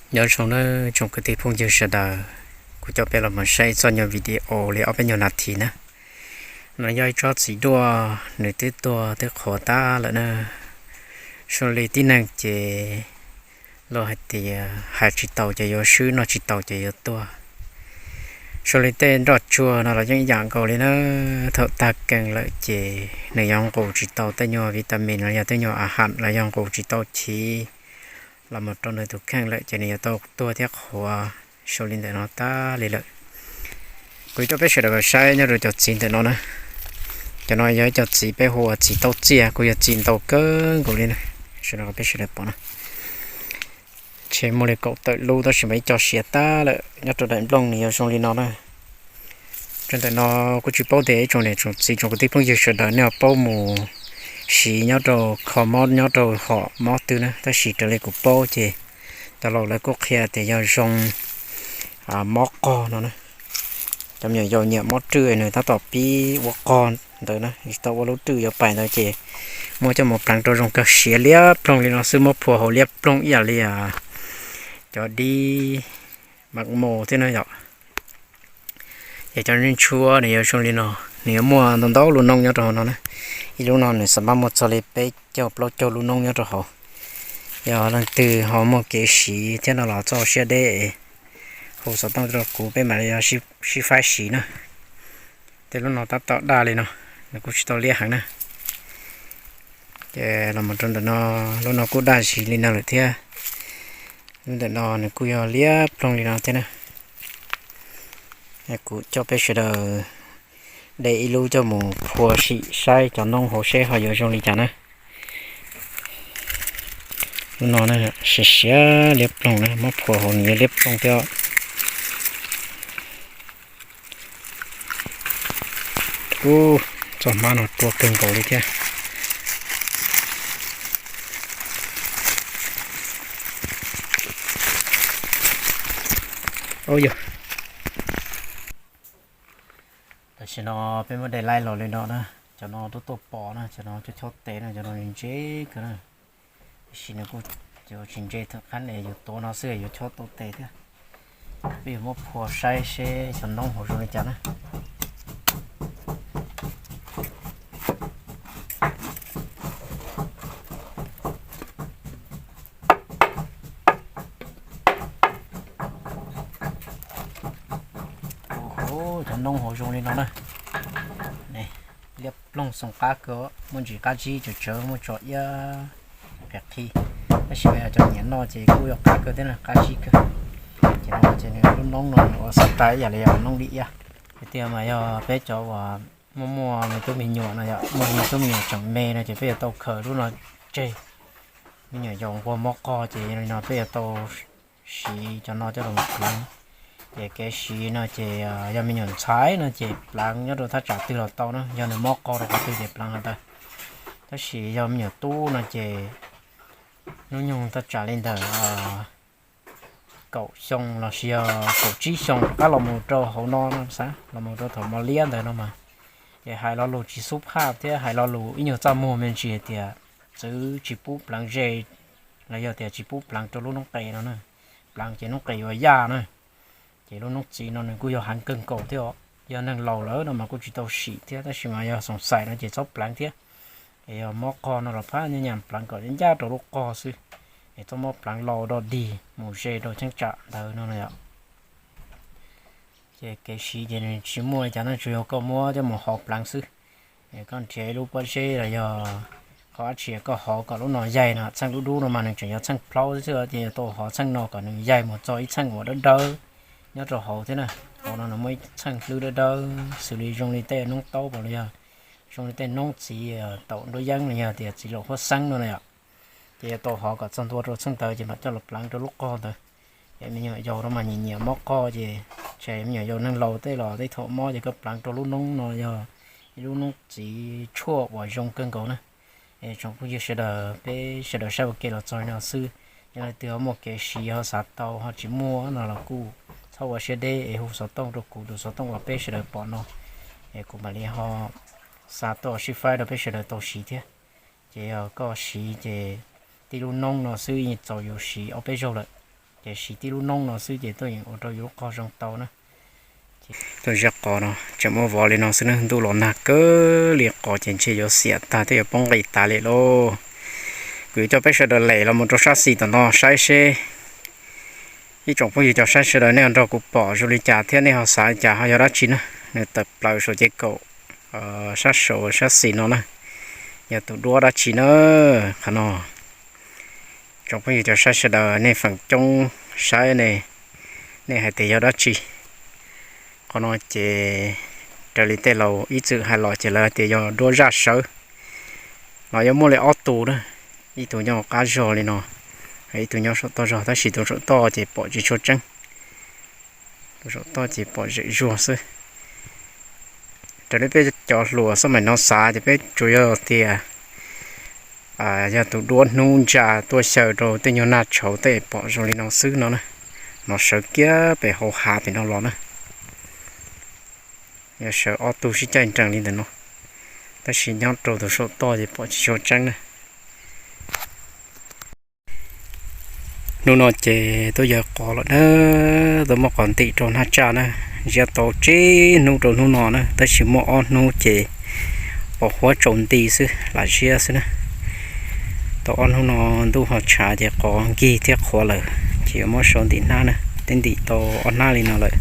Nyob zoo nawb tsoom kwv tij phooj ywg sawv daws, kuv coj peb los mus saib txoj nyuag video li ob peb nyuag nas this na. No yog ib tsob txiv duaj, nws twb tuag twb qhuav tag lawm na. Zoo li tib neeg ces luag hais tias hais tsis taus ces yuav swb, noj tsis taus ces yuav tuag. Zoo li tej nroj tsuag no los yeej ib yam nkaus li na. Thaum tag kees lawm ces nws yuav nqus tsis tau tej nyuag vitamin los yog tej nyuag a ham los yog nqus tsis tau chiv los mus rau nws tus kheej lawm ces nws yuav tau tuag thiab qhuav zoo li ntawm no tag li lawm. Kuv coj peb sawv daws los saib nyob rau cov txiv ntawm no na. Cov no yog ib co txiv peb hu ua txiv tauj txiaj, kuj yog txiv ntau kawg nkaus li na. Sawv daws, peb sawv daws pom na, ntshe muaj li kaum tawm lub tab sis mas ib co siav tag lawm. Nyob rau daim nplooj nws yog zoo li no na. Rau ntawm no kuj tsis paub tias ib tsoom niam tsoom txiv tsoom kwv tij phooj ywg sawv daws nej ho paub mus siv nyob rau kho mob nyob rau hom mob twg na, tab sis raws li kuv paub ces cov laus lawv kuj qhia tias yog zoo mob qog no na. Cov me nyuam yaus nyiam mob rwj nws tab tom pib ua qog ntawd na, tsis tau ua lub rwj yuav pais ntawd ces muab coj mus pleev rau zoo kawg, siav liab ploog li no xwb, muab phua hauv liab ploog ib yam li cov dib mam mus thiab na yom. Ces cov ntsuab nws yuav zoo li no, nws yuav muaj ntau ntau lub noob nyob rau hauv no na. Ib lub no nws xam maj muaj txog li peb caug plaub caug lub noob nyob rau hauv. Yog leej twg ho muaj kev siv thiab no los txhob siab deb, hu xov tooj rau kuv peb mam li sib faib siv na. Tej lub no tab tom daj li no, nws kuj tsis tau liab heev na. Ces los mus rau ntawm no, lub no kuj daj zis li no lawm thiab. Lub ntawm no nws kuj yog liab ploog li no thiab na. Kuv coj peb sawv daws de ib lub coj mus phua sim saib cov noob hauv seb ho yuav zoo li cas na. Lub no siav siav liab ploog na, muab phua hauv nws yuav liab ploog thiab. Ub, txoj hmab no rua kawg nkaus li thiab. Yog, tam sim no peb muab de laib los li no na, cov no tuaj tuaj pos na, cov no chob chob tes na, cov no ntse kawg na. Tab sis nws kuj tsis ntse thawm qab ne, yus tuav no xwb yuav chob tau tes thiab. Peb yuav muab phua saib seb cov noob hauv zoo li cas na. Cov noob hauv zoo li no na. Liab ploog xoo qab kawg, muaj ntsis qab zib tsawv tsawv, muaj tso iab qhiv qhi. Tab sis mas yog cov nyiam noj ces kuj yog qab kawg thiab na, qab zib kawg. Ces no ces nws lub noob no nws ua xab tais ib yam li yog noob li iab. Tiag tiag mas yog peb cov uas muaj muaj me tub me nyuam no yom, muaj me tub me nyuam tseem me no ces peb yuav tau khaws lub no tseg. Me nyuam yaus nquag mob qog ces yog li no peb yuav tau siv cov no coj los pleev. Ces kev siv no ces yog me nyuam ntxhais no ces pleev nyob rau thaj tsam twg los tau na, yog nws mob qog rau qhov twg ces pleev hov ntawd. Tab sis yog me nyuam tub no ces hnub nyoog thaj tsam li ntawm kaum xyoo los sis yog kaum tsib xyoo rov qab los mus rau hauv no no xav los mus rau thaum mos liab ntawd no mas, ces hais lo lus tsis xub phaj thiab hais lo lus ib nyuag txaj muag me ntsis hais tias txwv tsis pub pleev ze los yog tias tsis pub pleev rau lub noob qes no na. Pleev ces noob qes yuav yaj na. Ces lub noob txiv no nws kuj yog heev kawg nkaus thiab os. Yog neeg laus lawm no mas kuj tsis tau sim thiab, tab sis mas yog xoom xais no ces txhob pleev thiab. Es yog mob qog no los phab nyaj nyam pleev kom ncaj rau lub qog xwb, es txhob muab pleev lau dog dig mus ze rau cheeb tsam ntawd no na yom. Ces kev siv ces nws tsis muaj li cas no, tsuas yog koj muab coj mus hov pleev xwb. Koj nrhiav ib lub pob zeb los yog qhov dab tsi koj hov kom lub no yaig no, txheej dub dub no mas nws tseem yog txheej plaub xwb, ces yuav tau hov txheej no kom nws yaig mus txog ib txheej uas dawb dawb nyob rau hauv thiab na. Hauv no nws muaj ib txheej hlwb dawb dawb xws li zoo li tej noob taub los yog zoo li tej noob txiv taum nruab yeeb los yog tias txiv laum huab xeeb no na yom. Ces yuav tau hov kom txog ntua rau txheej ntawd ces mam coj los pleev rau lub qog ntawd. Ces me nyuam yaus no mas nyiam nyiam mob qog ces, ces me nyuam yaus neeg laus tej los tej thaum mob ces koj pleev rau lub noob no yog ib lub noob txiv tshuaj uas zoo kawg nkaus na. Es tsoom phooj ywg sawv daws, peb sawv daws saib ua ke los txog no xwb. Yog leej twg ho muaj kev siv ho xav tau ho tsis muaj no los kuj txhob ua siab deb es hu xov tooj rau kuv tus xov tooj uas peb sawv daws pom no, es kuv mam li ho xa tuaj sib faib rau peb sawv daws tau siv thiab. Ces yog koj siv ces tib lub noob no xwb yeej txaus yus siv ob peb zaug lawm. Ces siv tib lub noob no xwb ces tuaj yeem ua rau yus lub qog zoo tau na. Tuaj ziab qos no tseem muaj vov li no xwb na, ntuj los nag kawg li qos ces ntshe yuav xiam tag thiab yuav poob nqis tas li lauj. Kuv yuav coj peb sawv daws lem los mus rau sab xis tom no saib seb ib tsoom phooj ywg cov saib sawv daws nej ho nrog kuv pom zoo li cas thiab nej ho xav li cas ho yog dab tsi na. Nws tawm plaws saum ces kaum sab saum sab xis no na, yog tus duab dab tsi na. Qhov no tsoom phooj ywg cov saib sawv daws nej feem coob saib ne, nej hais tias yog dab tsi? Qhov no ces raws li tej laus ib txwm hais los ces lawv hais tias yog duab zaj sawv, los yuav muaj li ob tug na, ib tug nyob qab zog li no, ib tug nyob saum toj zog, tab sis tus saum toj ces pom tsis tshua tseeb, tus saum toj ces pom zem zuag xwb. Raws li peb cov hluas xab maim no xav ces peb tsuas yog tias yog tus duab hnub ntsa tuaj xyaw rau tej nyuag nag tshauv tej pom zoo li no xwb no na. No sawv kiag pem hauv hav pem no los na. Yog sawv ob tug sib caij nrees li ntawm no, tab sis nyob rau tus saum toj ces pom tsis tshua tseeb na. Hnub no ces tuaj yawg qos lawm na, tuaj muab qos ntim rau hnab tsaj na. Ziab tau tsib hnub rau hnub no na, tab sis muaj ob hnub ces pos huab tsaus nti xwb, lam ziab xwb na. Tau ob hnub no ntuj ho tshav ces qos nkig thiab qhuav lawm, ces yuav muab sau ntim hnab na, twb ntim tau ob hnab li no lawm.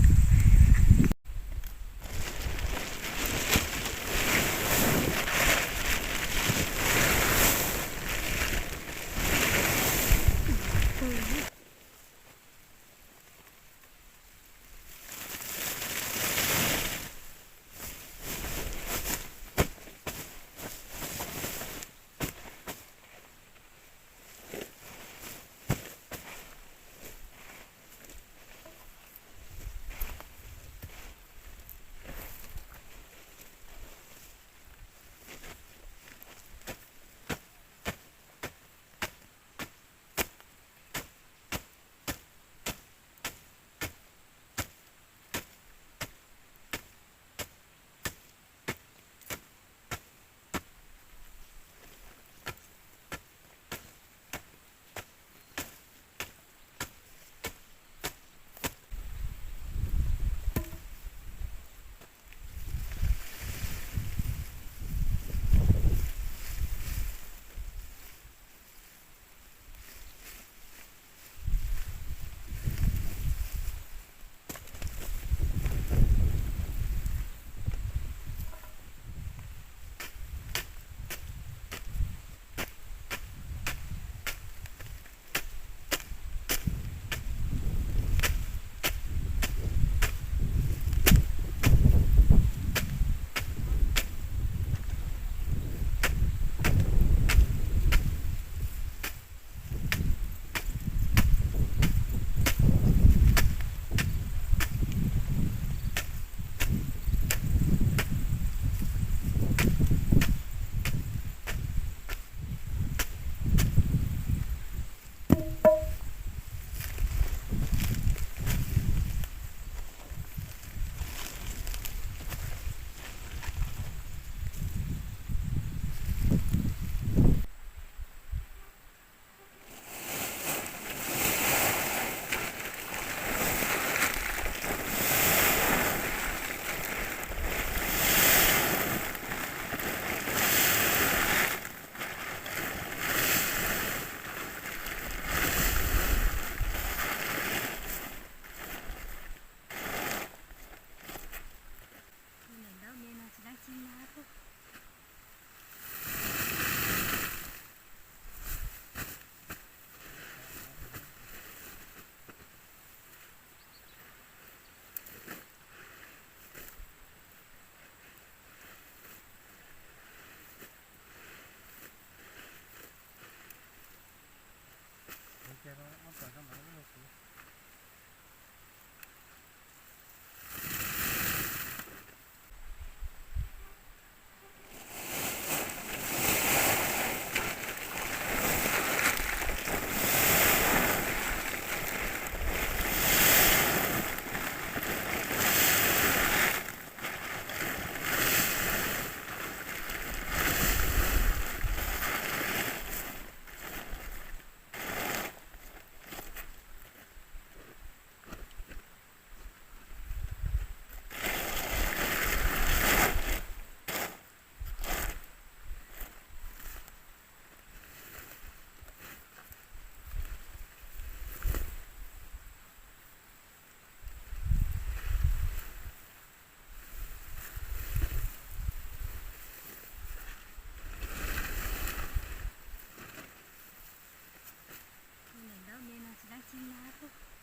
Dab tsi mas tuaj